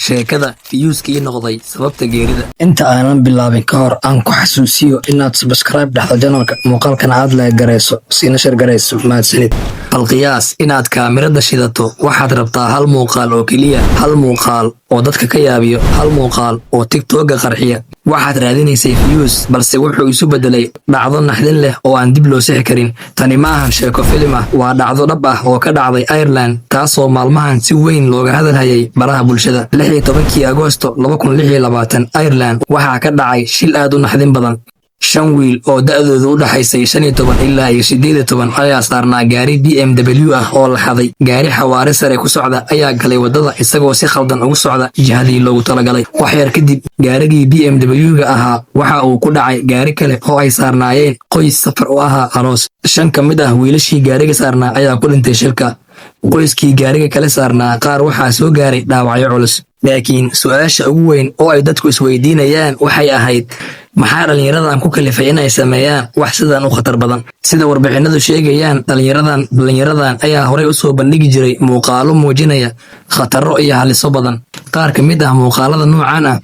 Sheekada views-kii noqday sababta geerida. Inta aanan bilaabin ka hor, aan ku xasuusiyo inaad subscribe dhexda channelka, muuqaalkana aad like garayso, siina share garayso. Mahadsanid. Bal qiyaas inaad kaamirada shidato. Waxaad rabtaa hal muuqaal oo keliya, hal muuqaal oo dadka ka yaabiyo, hal muuqaal oo TikTok-ga qarxiya. Waxaad raadinaysay views, balse wuxuu isu bedelay dhacdo naxdin leh oo aan dib loo sixi karin. Tani ma ahan sheeko filim ah, waa dhacdo dhab ah oo ka dhacday Ireland, taasoo maalmahan si weyn looga hadalhayay baraha bulshada. 16-kii Agoosto 2026, Ireland waxaa ka dhacay shil aad u naxdin badan. Shan wiil oo da'doodu u dhaxaysay 15 ilaa iyo 18 ayaa saarnaa gaari BMW ah oo la xaday. Gaari xawaare sare ku socda ayaa galay waddada, isagoo si khaldan ugu socda jihadii loogu talagalay. Wax yar kadib, gaarigii BMW-ga ahaa waxa uu ku dhacay gaari kale oo ay saarnaayeen qoys safar u ahaa aroos. Shan ka mid ah wiilashii gaariga saarnaa ayaa ku dhintay shilka. Qoyskii gaariga kale saarnaa qaar waxaa soo gaaray dhaawacyo culus. Laakiin su'aasha ugu weyn oo ay dadku isweydiinayaan waxay ahayd: maxaa dhallinyaradan ku kalifay inay sameeyaan wax sidan u khatar badan? Sida warbixinadu sheegayaan, dhallinyaradan ayaa horey u soo bandhigi jiray muuqaalo muujinaya khataro iyo haliso badan. Qaar ka mid ah muuqaalada noocan ah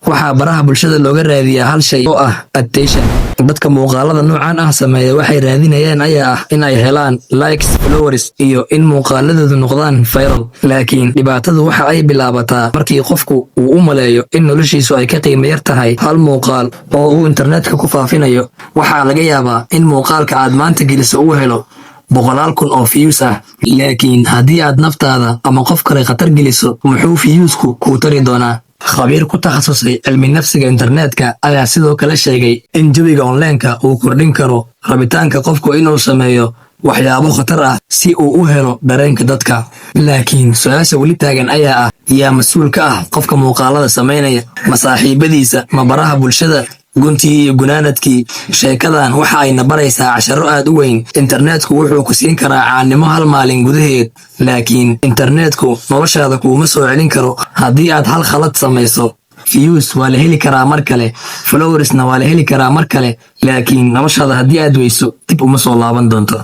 waxaa baraha bulshada looga raadiyaa hal shay oo ah attention. Dadka muuqaalada noocan ah sameeya waxay raadinayaan ayaa ah in ay helaan likes, followers iyo in muuqaaladoodu noqdaan viral. Laakiin dhibaatadu waxa ay bilaabataa markii qofku uu u maleeyo in noloshiisu ay ka qiimo yar tahay hal muuqaal oo uu internetka ku faafinayo. Waxaa laga yaabaa in muuqaalka aad maanta geliso uu helo boqolaal kun oo views ah, laakiin haddii aad naftaada ama qof kale khatar geliso, muxuu views-ku kuu tari doonaa? Khabiir ku takhasusay cilmi nafsiga internetka ayaa sidoo kale sheegay in jawiga online-ka uu kordhin karo rabitaanka qofku inuu sameeyo waxyaabo khatar ah si uu u helo dareenka dadka. Laakiin su-aasha weli taagan ayaa ah: yaa mas-uul ka ah qofka muuqaalada samaynaya? Ma saaxiibadiisa? Ma baraha bulshada? Guntii iyo gunaanadkii, sheekadan waxa ayna baraysaa casharo aad u weyn. Internetku wuxuu ku siin karaa caannimo hal maalin gudaheed, laakiin internetku noloshaada kuuma soo celin karo haddii aad hal khalad samayso. Views waa la heli karaa mar kale, followersna waa la heli karaa mar kale, laakiin noloshaada haddii aad weyso, dib uma soo laaban doonto.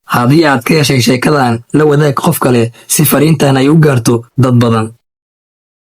Haddii aad ka heshay sheekadan, la wadaag qof kale si fariintan ay u gaarto dad badan.